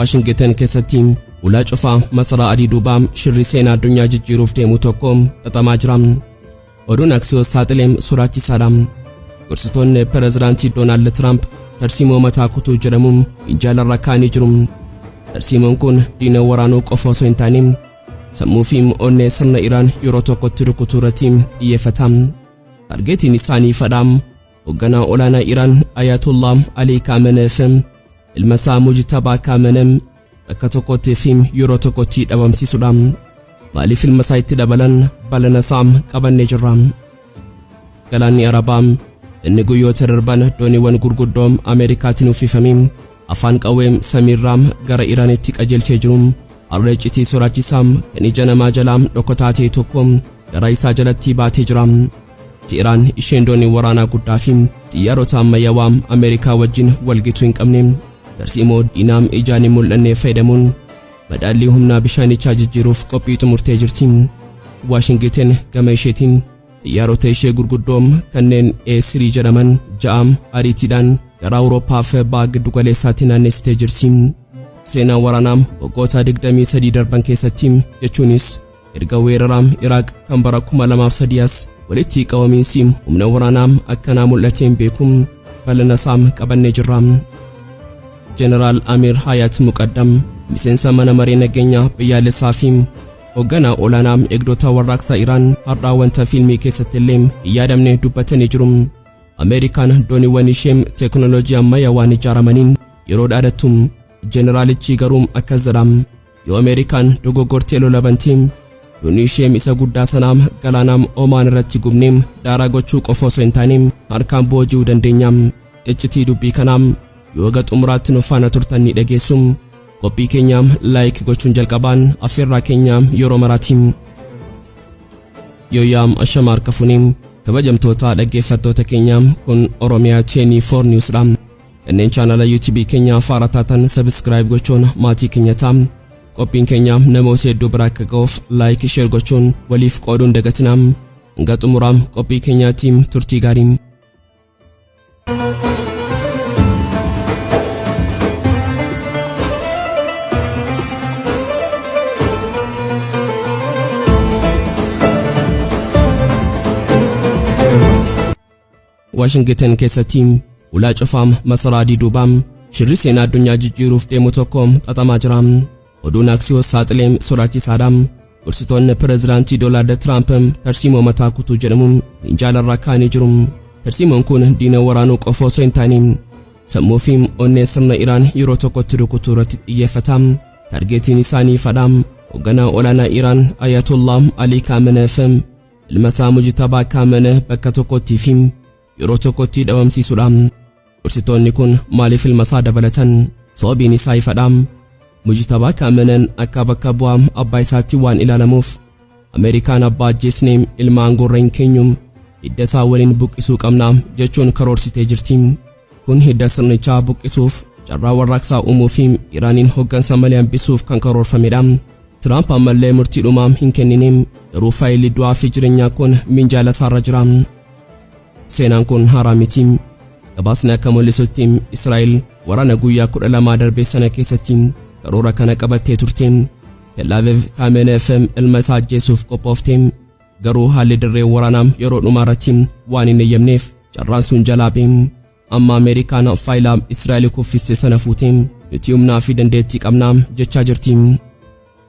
Waashingiten keessatti ulaa cufaa masaraa adii duubaa shirri seenaa addunyaa jijjiiruuf deemu tokko xaxamaa jira. Oduun Aksiyoos saaxileem sodaachisaadha. Gorsitoonni pireezidaantii Doonaald Tiraamp tarsiimoo mataa kutuu jedhamu minjaalarra kaa'anii jiru. Tarsiimoon kun diina waraanuu qofa osoo hin taane sammuu fi onnee sirna Iraan yeroo tokkotti rukutuu irratti xiyyeeffata. Taargeetiin isaanii ifadha. Hoogganaa olaanaa Iraan Ayatollah Ali Khamenei fi ilma isaa Mujtabaa Khamenei bakka tokkotti fi yeroo tokkotti dhabamsiisuudha. Maaliif ilma isaa itti dabalan? Balana isaa qabannee jirra. Galaanni Arabaa inni guyyoota darban dooniiwwan gurguddoo Ameerikaatiin uffifamee afaan qawwee samiirraa gara Iraanitti qajeelchee jiru. Har'a iccitii sodaachisaa kan ija namaa jalaa dhokataa ta'e tokko gara isaa jalatti baatee jira. Iraan isheen doonii waraanaa guddaa fi xiyyaarota ammayyaawaa Ameerikaa wajjin walgituu hin qabne tarsiimoo diinaa ijaan hin mul'anne fayyadamuun madaallii humnaa bishaanichaa jijjiiruuf qophii xumurtee jirti. Waashingiten gama isheetiin xiyyaarota ishee gurguddoo kanneen A3 jedhaman 6 ariitiidhaan gara Awurooppaa fi baha giddu galeessaatti naannessitee jirti. Seenaa waraanaa waggoota 23 darban keessatti, jechuunis erga weeraraa Iraaq kan bara 2003 as, walitti qabamiinsi humna waraanaa akkanaa mul'atee hin beeku. Bal'ina isaa qabannee jirra. Jeneraal Amir Hayat Muqaddam, miseensa mana maree nageenyaa biyyaalessaa fi hoogganaa olaanaa eegdota warraaqsa Iraan, har'aa wanta fiilmii keessatti illee hin yaadamne dubbatanii jiru. Ameerikaan dooniiwwan ishee teekinooloojii ammayyaa waan ijaaramaniin yeroo dhaadattu, jeneraalichi garuu akkas jedha: "Yoo Ameerikaan dogoggortee lola banti, doonii ishee isa guddaa sanaa galaana Omaan irratti gubnee daaraa gochuu qofa osoo hin taane harkaan booji'uu dandeenya." Iccitii dubbii kanaa yoo haga xumuraatti nu faana turtan ni dhageessu. Qophii keenya like gochuun jalqabaan affeerraa keenya yeroo maraati. Yooyaam, ashama harka fuunee, kabajamtoota dhaggeeffattoota keenya, kun Oromiyaa 24 News dha. Kanneen chaanala YouTube keenya faara taatan subscribe gochuun maatii keenya ta'a. Qophiin keenya namoota hedduu bira akka ga'uuf like, share gochuun waliif qooduun dagatinaa. Hanga xumuraa qophii keenyaatti turtii gaarii. Waashingiten keessatti ulaa cufaa masaraa adii duubaa shirri seenaa addunyaa jijjiiruuf deemu tokko xaxamaa jira. Oduun Aksiyoos saaxilee sodaachisaadha. Gorsitoonni pireezidaantii Doonaald Tiraamp tarsiimoo mataa kutuu jedhamu minjaalarraa kaa'anii jiru. Tarsiimoon kun diina waraanuu qofa osoo hin taane sammuu fi onnee sirna Iraan yeroo tokkotti rukutuu irratti xiyyeeffata. Taargeetiin isaanii ifadha. Hoogganaa olaanaa Iraan Ayatollah Ali Khamenei fi ilma isaa Mujtabaa Khamenei bakka tokkotti fi yeroo tokkotti dhabamsiisuudha. Gorsitoonni kun maaliif ilma isaa dabalatan? Sababiin isaa ifadha. Mujtabaa Khamenei akka bakka bu'aa abbaa isaatti waan ilaalamuuf, Ameerikaan abbaa ajjeesnee ilma aangoorra hin keenyu, hidda isaa waliin buqqisuu qabna jechuun karoorsitee jirti. Kun hidda sirnichaa buqqisuuf, carraa warraaqsaa uumuu fi Iraaniin hooggansa malee hambisuuf kan karoorfamedha. Tiraamp ammallee murtii dhumaa hin kennine, garuu faayilli du'aa fi jireenyaa kun minjaala isaarra jira. Seenaan kun haaraa miti. Gabaasni akka mul'isutti Israa'el waraana guyyaa 12 darbe sana keessatti karoora kana qabattee turte. Tel Aviv Khamenei fi ilma isaa ajjeesuuf qophoofte. Garuu haalli dirree waraanaa yeroo dhumaa irratti waan hin eeyyamneef carraan sun jalaa ba'e. Amma Ameerikaan faayilaa Israa'el kuffiste sana fuute, nuti humnaa fi dandeettii qabnaa jechaa jirti.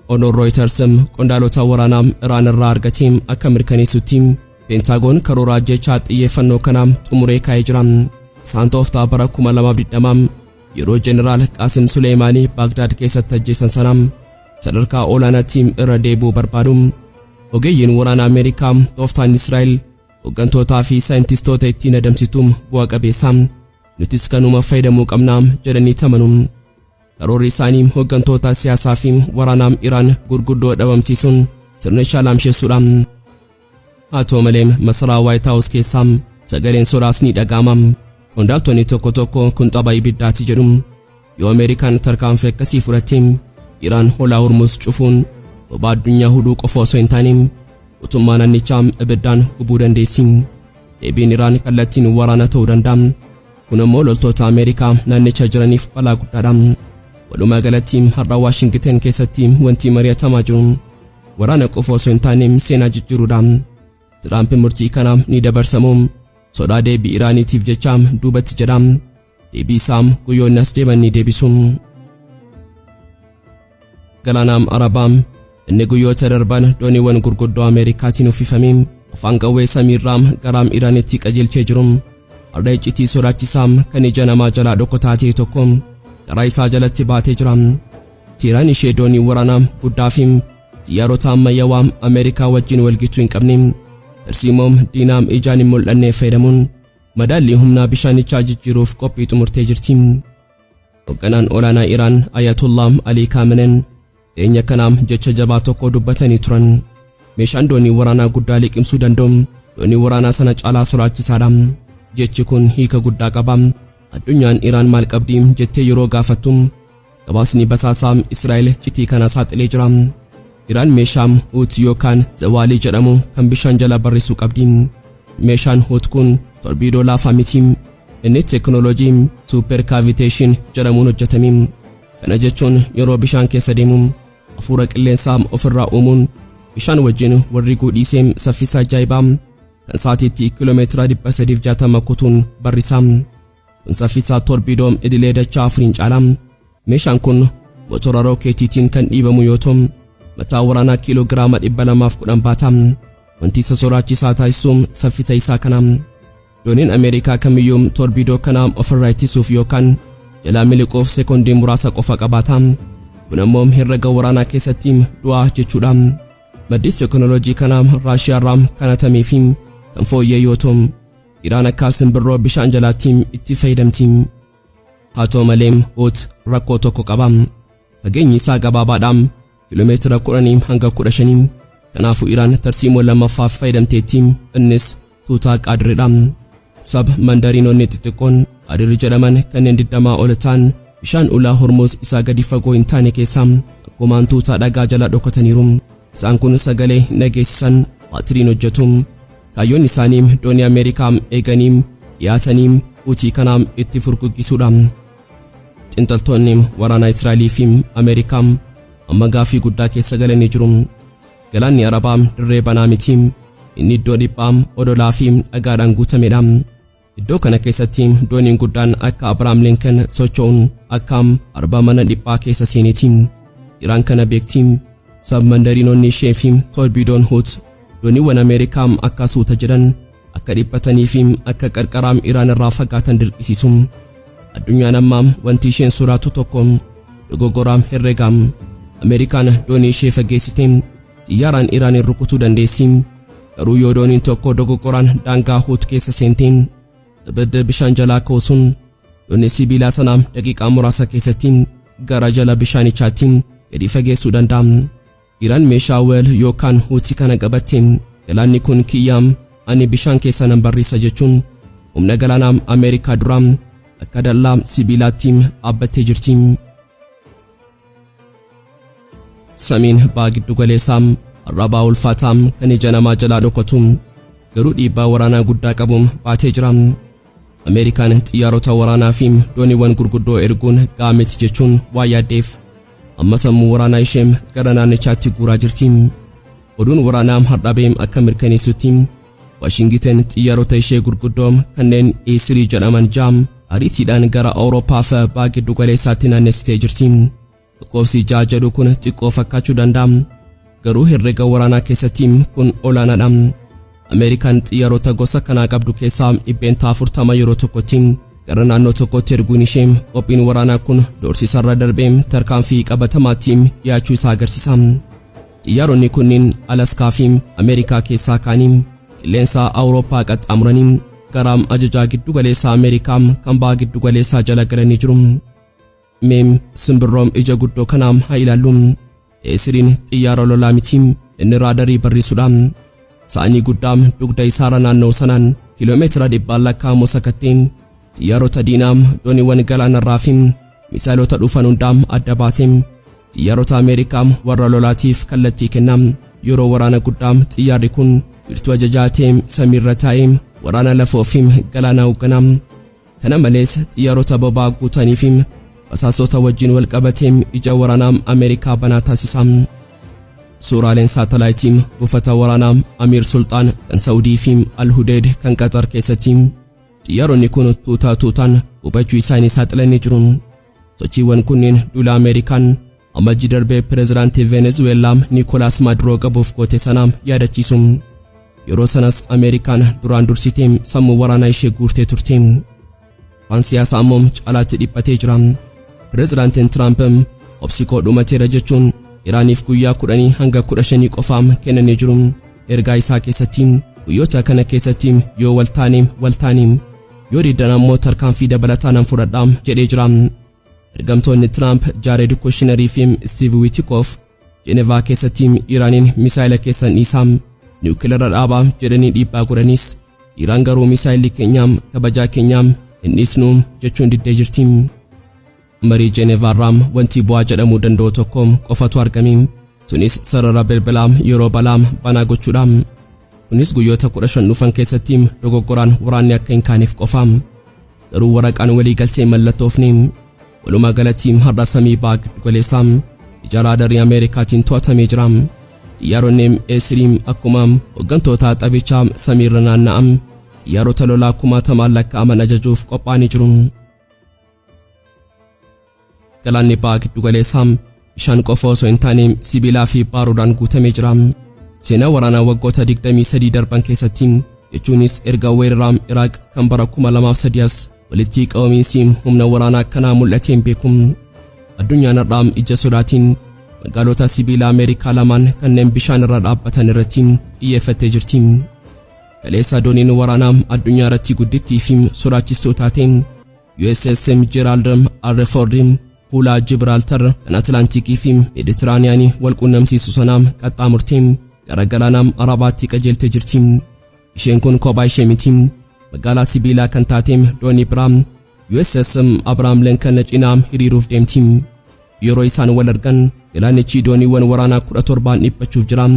Oduun Reuters qondaalota waraanaa Iraan irraa argate akka mirkaneessutti, Peentaagoon karoora ajjechaa xiyyeeffannoo kanaa xumuree kaa'ee jira. Isaan tooftaa bara 2020 yeroo Jeneraal Qaasim Suleemaanii Baagdaad keessatti ajjeesan sana sadarkaa olaanaatti irra deebi'uu barbaadu. Ogeeyyiin waraana Ameerikaa tooftaan Israa'el hooggantootaa fi saayintistoota ittiin adamsitu bu'a qabeessa, nutis kanuma fayyadamuu qabna jedhanii amanu. Karoorri isaanii hooggantoota siyaasaa fi waraanaa Iraan gurguddoo dhabamsiisuun sirnicha laamsheessuudha. Haa ta'u malee, masaraa White House keessaa sagaleen sodaas ni dhaga'ama. Qondaaltonni tokko tokko kun tapha ibiddaati jedhu. Yoo Ameerikaan tarkaanfii akkasii fudhatte, Iraan holaa Hormuz cufuun boba'aa addunyaa hudhuu qofa osoo hin taane guutummaa naannichaa ibiddaan gubuu dandeessi. Deebiin Iraan kallattiin waraana ta'uu danda'a. Kun immoo loltoota Ameerikaa naannicha jiraniif balaa guddaadha. Walumaa galatti har'a Waashingiten keessatti wanti mari'atamaa jiru waraana qofa osoo hin taane seenaa jijjiiruudha. Tiraamp murtii kana ni dabarsamu sodaa deebii Iraaniitiif jecha duubatti jedha. Deebii isaa guyyoonni as deeman ni deebisu. Galaanaam Arabaam inni guyyoota darban dooniiwwan gurguddoo Ameerikaatiin uffifame afaan qawwee samiirraa garaam Iraanitti qajeelchee jiru. Har'a iccitii sodaachisaa kan ija namaa jalaa dhokotaa ta'e tokko garaa isaa jalatti baatee jira. Tiiraan ishee doonii waraanaa guddaa fi xiyyaarota ammayyaawaa Ameerikaa wajjin walgituu hin qabne tarsiimoo diinaam ijaan hin mul'anne fayyadamuun madaallii humnaa bishaanichaa jijjiiruuf qophii xumurtee jirti. Hoogganaan olaanaa Iraan Ayatollah Ali Khamenei dhiyeenya kanaam jecha jabaa tokko dubbatanii turan. Meeshaan doonii waraanaa guddaa liqimsuu danda'u doonii waraanaa sana caalaa sodaachisaadha. Jechi kun hiika guddaa qaba. Addunyaan Iraan maal qabdi jettee yeroo gaafattu gabaasni basaasaa Israa'el citii kana saaxilee jira. Iraan meeshaa Huut yookaan Zawaalii jedhamu kan bishaan jala barrisuu qabdi. Meeshaan Huut kun torbiidoo laafaa miti. Inni teekinooloojii super cavitation jedhamuun hojjetame. Kana jechuun yeroo bishaan keessa deemu hafuura qilleensaa ofirraa uumuun bishaan wajjin warri guudhiisee saffisa ajaa'ibaa kan sa'aatiitti kiiloomeetira 360 kutuun barrisa. Kun saffisa torbiidoo idilee dachaa afuriin caala. Meeshaan kun motora rookeetiitiin kan dhiibamu yoo ta'u mataa waraanaa kiiloogiraama 210 baata. Wanti isa sodaachisaa taasisu saffisa isaa kana. Dooniin Ameerikaa kamiyyuu torbiidoo kana ofirraa ittisuuf yookaan jalaa miliquuf sekoondii muraasa qofa qabaata. Kun ammoo herrega waraanaa keessatti du'aa jechuudha. Maddi teekinooloojii kanaa Raashiyaarraa kan hatamee fi kan fooyyee yoo ta'u Iraan akka simbirroo bishaan jalaatti itti fayyadamti. Haa ta'u malee Huut rakkoo tokko qaba. Fageenyi isaa gabaabaadha. Kiiloomeetira 10 hanga 15. Kanaafuu Iraan tarsiimoo lammaffaaf fayyadamteetti. Innis tuutaa qaadiridha. Sab mandariinonni xixiqqoon qaadirri jedhaman kanneen 20 ol ta'an bishaan ulaa Hormuz isaa gadi fagoo hin taane keessa akkumaan tuutaa dhagaa jala dhokataniiru. Isaan kun sagalee nageessisan baatiriin hojjetu. Kaayyoon isaanii doonii Ameerikaa eeganii dhiyaatanii Huutii kana itti furguggisuudha. Xiinxaltoonni waraanaa Israa'elii fi Ameerikaa amma gaaffii guddaa keessa galanii jiru. Galaanni Arabaa dirree banaa miti. Inni iddoo dhiphaa odolaa fi dhagaadhaan guutamedha. Iddoo kana keessatti dooniin guddaan akka Abrahaam Lincoln socho'uun akka arba mana dhiphaa keessa seeneeti. Iraan kana beekti. Sabmandariinonni ishee fi torbiidoon Huut dooniiwwan Ameerikaa akka suuta jedhan akka dhiphatanii fi akka qarqaraam Iraan irraa fagaatan dirqisiisu. Addunyaan ammaa wanti isheen sodaattu tokko dogoggoraam herregaam. Ameerikaan doonii ishee fageessite xiyyaaraan Iraaniin rukutuu dandeessi. Garuu yoo dooniin tokko dogoggoraan daangaa Huut keessa seenteen ibidda bishaan jalaa ka'u sun doonii sibiilaa sana daqiiqaa muraasa keessatti gara jala bishaanichaatti gadi fageessuu danda'a. Iraan meeshaa weel yookaan Huutii kana qabatte galaanni kun kiyyaam ani bishaan keessa nan barrisa jechuun humna galaanaa Ameerikaa duraa akka dallaa sibiilaatti dhaabbattee jirti. Samiin ba'a giddu galeessaa arrabaa ulfaataa kan ija namaa jalaa dhokatu garuu dhiibbaa waraanaa guddaa qabu baatee jira. Ameerikaan xiyyaarota waraanaa fi dooniiwwan gurguddoo erguun gahaa miti jechuun waa yaaddeef amma sammuu waraanaa ishee gara naannichaatti guuraa jirti. Oduun waraanaa har'a akka mirkaneessutti Waashingiten xiyyaarota ishee gurguddoo kanneen A3 jedhaman jaam ariitiidhaan gara Awurooppaa fi ba'a giddu galeessaatti naannessitee jirti. Lakkoofsi 6 jedhu kun xiqqoo fakkaachuu danda'a. Garuu herrega waraanaa keessatti kun olaanaadha. Ameerikaan xiyyaarota gosa kanaa qabdu keessaa 40% yeroo tokkotti gara naannoo tokkotti erguun ishee qophiin waraanaa kun doorsisarra darbee tarkaanfii qabatamaatti dhiyaachuu isaa agarsiisa. Xiyyaaronni kunniin Alaskaa fi Ameerikaa keessaa ka'anii qilleensa Awurooppaa qaxxaamuranii gara ajajaa giddu galeessaa Ameerikaa kan ba'a giddu galeessaa jala galanii jiru. Mee simbirroom ija guddoo kanaa haa ilaallu. Eesiriin xiyyaara lolaa miti, inni raadarii barrisuudha. Sa'anii guddaa dugda isaarra naanna'u sanaan kiiloomeetira dhibbaan lakkaa'amu sakattee xiyyaarota diinaa dooniiwwan galaanarraa fi misaayilota dhufan hundaa adda baasee xiyyaarota Ameerikaa warra lolaatiif kallattii kenna. Yeroo waraana guddaa xiyyaarri kun wiirtuu ajajaa ta'ee samiirra taa'ee waraana lafoo fi galaanaa hoogganaa. Kana malees xiyyaarota boba'aa guutanii fi Basaastota wajjin wal qabatee ija waraanaa Ameerikaa banaa taasisa. Suuraaleen saatalaayitii buufata waraanaa Amiir Sultaan kan Saawudii fi Al-Hudeed kan Qaxar keessatti xiyyaaronni kun tuutaa tuutaan qubachuu isaanii saaxilanii jiru. Sochiiwwan kunneen duula Ameerikaan Amajjii darbee pireezidaantii Venezuweelaa Niikolaas Maaduroo qabuuf goote sana yaadachiisu. Yeroo sanas Ameerikaan duraan dursitee sammuu waraanaa ishee guurtee turte. Waan siyaasaa ammoo caalaatti dhiphatee jira. Pireezidaantiin Tiraamp obsi koo dhumateera jechuun Iraaniif guyyaa 10 hanga 15 qofaam kennanii jiru. Ergaa isaa keessatti guyyoota kana keessatti yoo wal taane wal taane, yoo diddan ammoo tarkaanfii dabalataa nan fudhadha jedhee jira. Ergamtoonni Tiraamp Jaared Kushnerii fi Steve Witikoof Jenevaa keessatti Iraaniin misaayila keessan dhiisaa, niwukilara dhaabaa jedhanii dhiibbaa godhanis, Iraan garuu misaayilli keenyaam kabajaa keenyaam hin dhiisnu jechuun diddee jirti. Marii Jenevaarraa wanti bu'aa jedhamuu danda'u tokko qofatu argame. Sunis sarara bilbilaa yeroo balaa banaa gochuudha. Kunis guyyoota 15 dhufan keessatti dogoggoraan waraanni akka hin kaaneef qofa. Garuu waraqaan walii galtee mallattoofne. Walumaa galatti har'a samii baha giddugaleessaa ija raadarii Ameerikaatiin to'atamee jira. Xiyyaaronni A3 akkuma hooggantoota taphichaa samiirra naanna'an xiyyaarota lolaa kumaatamaan lakkaa'aman ajajuuf qophaa'anii jiru. Galaanni baha giddugaleessaa bishaan qofa osoo hin taane sibiilaa fi baaruudhaan guutamee jira. Seenaa waraanaa waggoota 23 darban keessatti, jechuunis erga weerara Iraaq kan bara 2003 as, walitti qabamiinsi humna waraanaa akkanaa mul'atee hin beeku. Addunyaan har'aa ija sodaatiin magaalota sibiilaa Ameerikaa lamaan kanneen bishaan irra dhaabbatan irratti xiyyeeffattee jirti. Kaleessa dooniin waraanaa addunyaa irratti guddittii fi sodaachistuu taate USS Gerald R. Ford fuula Gibraltar kan Atlaantikii fi Meeditiraaniyaanii wal quunnamsiisu sanaa qaxxaamurtee gara galaana Arabaatti qajeeltee jirti. Isheen kun kophaa ishee miti. Magaalaa sibiilaa kan taate doonii biraa USS Abraham Lincoln cinaa hiriiruuf deemti. Yeroo isaan wal argan galaanichi dooniiwwan waraanaa 17n dhiphachuuf jira.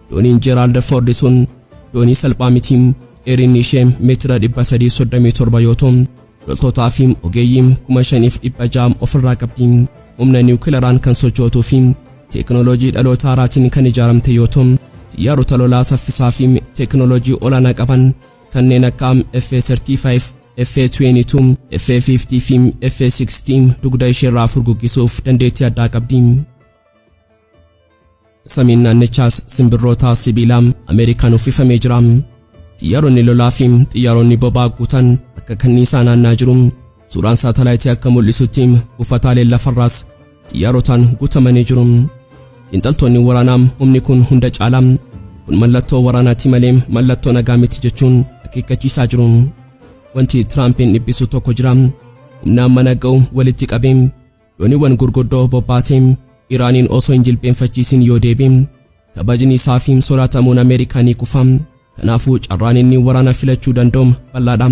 Dooniin Gerald Ford sun doonii salphaa miti. Dheerinni ishee meetira 337 yoo ta'u, loltootaa fi ogeeyyii 5,600 ofirraa qabdi. Humna niwukilaraan kan sochootuu fi teekinooloojii dhaloota haaraatiin kan ijaaramte yoo ta'u, xiyyaarota lolaa saffisaa fi teekinooloojii olaanaa qaban kanneen akka FA-35, FA-22, FA-50 fi FA-60 dugda isheerraa furguggisuuf dandeettii addaa qabdi. Samiin naannichaas simbirroota sibiilaa Ameerikaan uffifamee jira. Xiyyaaronni lolaa fi xiyyaaronni boba'aa guutan akka kanniisaa naannaa jiru. Suuraan saatalaayitii akka mul'isutti buufataaleen lafarraas xiyyaarotaan guutamanii jiru. Xiinxaltoonni waraanaa humni kun hunda caalaa kun mallattoo waraanaati malee mallattoo nagaa miti jechuun akeekkachiisaa jiru. Wanti Tiraampiin dhiphisu tokko jira. Humna mana ga'u walitti qabee dooniiwwan gurguddoo bobbaasee Iraaniin osoo hin jilbeenfachiisin yoo deebi'e kabajni isaa fi sodaatamuun Ameerikaa ni kufa. Kanaafuu carraan inni waraana filachuu danda'u bal'aadha.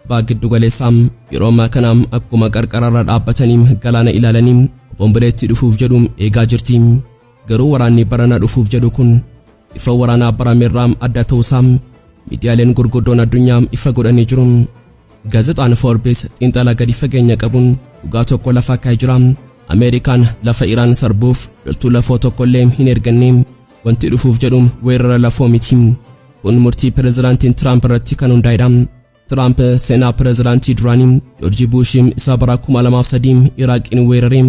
Baha giddu galeessaa yeroo ammaa kana akkuma qarqararra dhaabbatanii galaana ilaalanii obomboleetti dhufuuf jedhu eegaa jirti. Garuu waraanni barana dhufuuf jedhu kun ifa waraanaa barameerraa adda ta'uusaa miidiyaaleen gurguddoon addunyaa ifa godhanii jiru. Gaazexaan Forbes xiinxala gadi fageenya qabuun dhugaa tokko lafa kaa'ee jira. Ameerikaan lafa Iraan sarbuuf loltuu lafoo tokkollee hin erganne. Wanti dhufuuf jedhu weerara lafoo miti. Kun murtii pireezidaantiin Tiraamp irratti kan hundaa'edha. Tiraamp seenaa pireezidaantii duraanii Joorji Buush isa bara 2003 Iraaqiin weeraree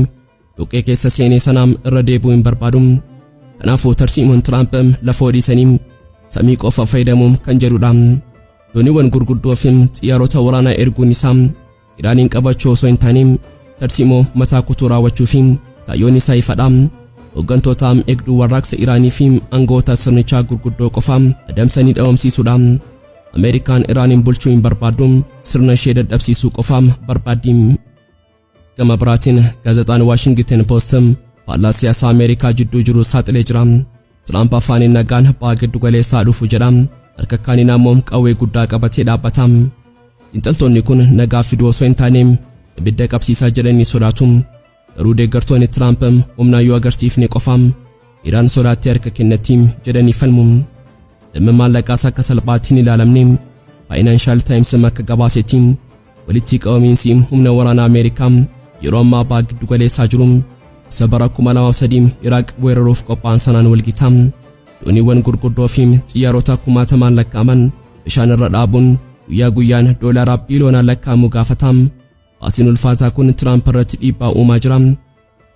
dhoqqee keessa seenee sana irra deebi'uu hin barbaadu. Kanaafuu tarsiimoon Tiraamp lafoo dhiisanii samii qofa fayyadamuu kan jedhudha. Dooniiwwan gurguddoo fi xiyyaarota waraanaa erguun isaa Iraaniin qabachuu osoo hin taane tarsiimoo mataa kutuu raawwachuu fi kaayyoon isaa ifadha. Hooggantoota eegduu warraaqsa Iraanii fi aangawoota sirnichaa gurguddoo qofa adamsanii dhabamsiisuudha. Ameerikaan Iraaniin bulchuu hin barbaaddu, sirna ishee dadhabsiisuu qofa barbaaddi. Gama biraatiin gaazexaan Washington Post faallaa siyaasaa Ameerikaa jidduu jiru saaxilee jira. Tiraamp afaaniin nagaan baha giddu galeessaa dhufu jedha. Harka kaaniin ammoo qawwee guddaa qabatee dhaabbata. Xiinxaltoonni kun nagaa fiduu osoo hin taane ibidda qabsiisaa jedhanii sodaatu. Garuu deeggartoonni Tiraamp humnaan yoo agarsiifne qofa Iraan sodaattee harka kennatti jedhanii falmu. Dhimmi maallaqaas akka salphaatti hin ilaalamne. Financial Times akka gabaasetti Walitti qabamiinsi humna waraanaa Ameerikaa yeroo ammaa baha giddu galeessaa jiru isa bara 2003 Iraaq weeraruuf qophaa'an sanaan walgita. Dooniiwwan gurguddoo fi xiyyaarota kumaatamaan lakkaa'aman bishaan irra dhaabuun guyyaa guyyaan doolaara biiliyoonaan lakkaa'amu gaafata. Baasiin ulfaataa kun Tiraamp irratti dhiibbaa uumaa jira.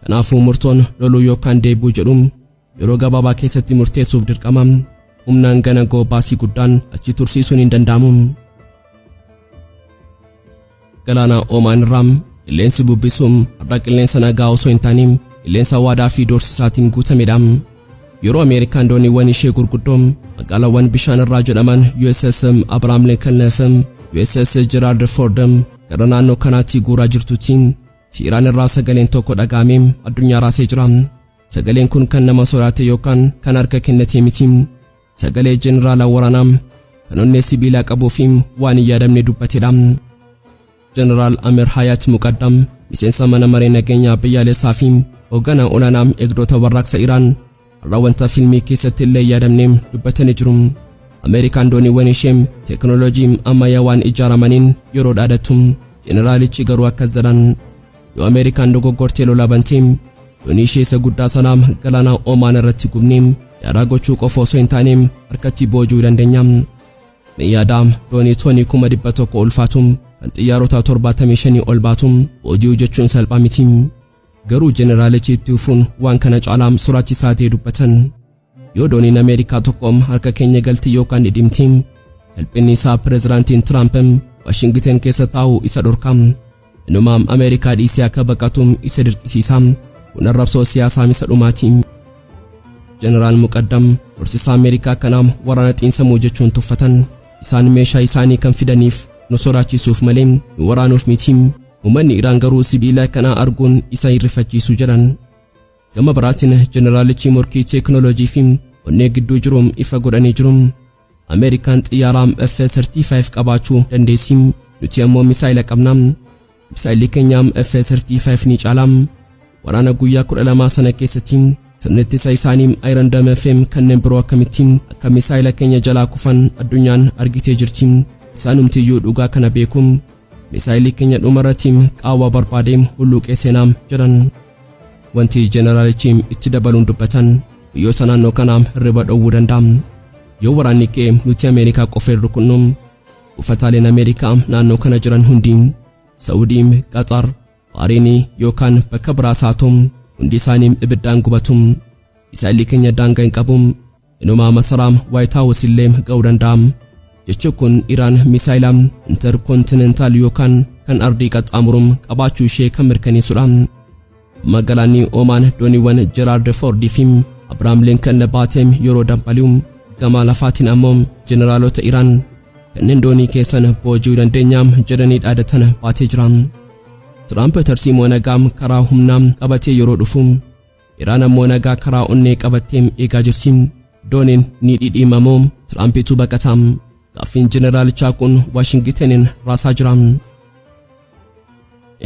Kanaafuu murtoon loluu yookaan deebi'uu jedhu yeroo gabaabaa keessatti murteessuuf dirqama. Humnaan gana goo baasii guddaan achi tursiisuun hin danda'amu. Galaana Oomaan irraa qilleensi bubbisuun har'a qilleensa nagaa osoo hin taane qilleensa waadaa fi doorsisaatiin guutamedha. Yeroo Ameerikaan dooniiwwan ishee gurguddoo magaalaawwan bishaan irraa jedhaman USS Abraham Lincoln fi USS Gerald Ford gara naannoo kanaatti guuraa jirtutti, Iraan irraa sagaleen tokko dhaga'amee addunyaa raasee jira. Sagaleen kun kan nama sodaate yookaan kan harka kennate miti. Sagalee jeneraala waraanaa kan onnee sibiilaa qabuu fi waan hin yaadamne dubbatedha. Jeneraal Amir Hayat Muqaddam, miseensa mana maree nageenyaa biyyaalessaa fi hoogganaa olaanaa Eegdota Warraaqsa Iraan, har'a wanta fiilmii keessatti illee yaadamne dubbatanii jiru. Ameerikaan dooniiwwan ishee teekinooloojii ammayyaa waan ijaaramaniin yeroo dhaadattu, jeneraalichi garuu akkas jedhan: "Yoo Ameerikaan dogoggortee lola bantee, doonii ishee isa guddaa sanaa galaana Oomaan irratti gubnee daaraa gochuu qofa osoo hin taane harkatti boojuu dandeenya." Mi'aadaa doonii toonii 100,000 ulfaatu kan xiyyaarota 75 ol baatu boojuu jechuun salphaa miti. Garuu jeneraalichi itti fufuun waan kana caalaa sodaachisaa ta'e dubbatan. "Yoo dooniin Ameerikaa tokko harka keenya galti yookaan dhidhimti, salphinni isaa pireezidaantiin Tiraamp Waashingiten keessa taa'u isa dhorka. Inumaa Ameerikaa dhiisee akka baqatu isa dirqisiisa. Kun arrabsoo siyaasaa isa dhumaati." Jeneraal Muqaddam horsiisa Ameerikaa kanaa waraana xiinsammuu jechuun tuffatan. "Isaan meeshaa isaanii kan fidaniif nu sodaachisuuf malee nu waraanuuf miti. Uummanni Iraan garuu sibiila kanaa arguun isa hirrifachiisu," jedhan. Gama biraatiin jeneraalichi morkii teekinooloojii fi onnee gidduu jiru ifa godhanii jiru. "Ameerikaan xiyyaara F-35 qabaachuu dandeessi. Nuti ammoo misaayila qabna. Misaayilli keenya F-35 ni caala. Waraana guyyaa 12 sana keessatti sirni ittisa isaanii Iron Dome fi kanneen biroo akkamitti akka misaayila keenya jalaa kufan addunyaan argitee jirti. Isaanumtiyyuu dhugaa kana beeku. Misaayilli keenya dhumarratti qaawwa barbaadee hulluuqee seenaa," jedhan. Wanti jeneraalichi itti dabaluun dubbatan biyyoota naannoo kanaa hirriba dhowwuu danda'a. "Yoo waraanni ka'e nuti Ameerikaa qofa hin rukunnu. Buufataaleen Ameerikaa naannoo kana jiran hundi, Saawudii, Qaxar, Baariinii yookaan bakka biraas haa ta'u, hundi isaanii ibiddaan gubatu. Misaayilli keenya daangaa hin qabu. Inumaa masaraa White House illee ga'uu danda'a." Jechi kun Iraan misaayila intercontinental yookaan kan ardii qaxxaamuruun qabaachuu ishee kan mirkaneessudha. Magaalaan Oomaan dooniiwwan Gerald Ford fi Abraham Lincoln baatee yeroo dambali'u, gama lafaatiin ammoo jeneraalota Iraan kanneen doonii keessan boojuu dandeenya jedhanii dhaadatan baatee jira. Tiraamp tarsiimoo nagaa karaa humnaa qabatee yeroo dhufu, Iraan ammoo nagaa karaa onnee qabattee eegaa jirti. Dooniin ni dhidhiimamoo Tiraampitu baqata? Gaaffiin jeneraalichaa kun Waashingitaniin raasaa jira.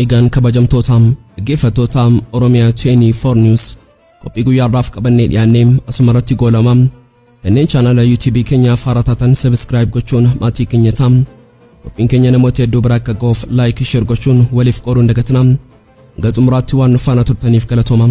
Egaan kabajamtoota dhaggeeffattoota Oromiyaa 24 News, qophii guyyaarraaf qabannee dhiyaannee asuma irratti goolama. Kanneen chaanala YouTube keenyaaf haaraa taatan subscribe gochuun maatii keenya ta'a. Qophiin keenya namoota hedduu bira akka ga'uuf like, share gochuun waliif qooduu hin dagatinaa. Hanga xumuraatti waan nu faana turtaniif galatooma.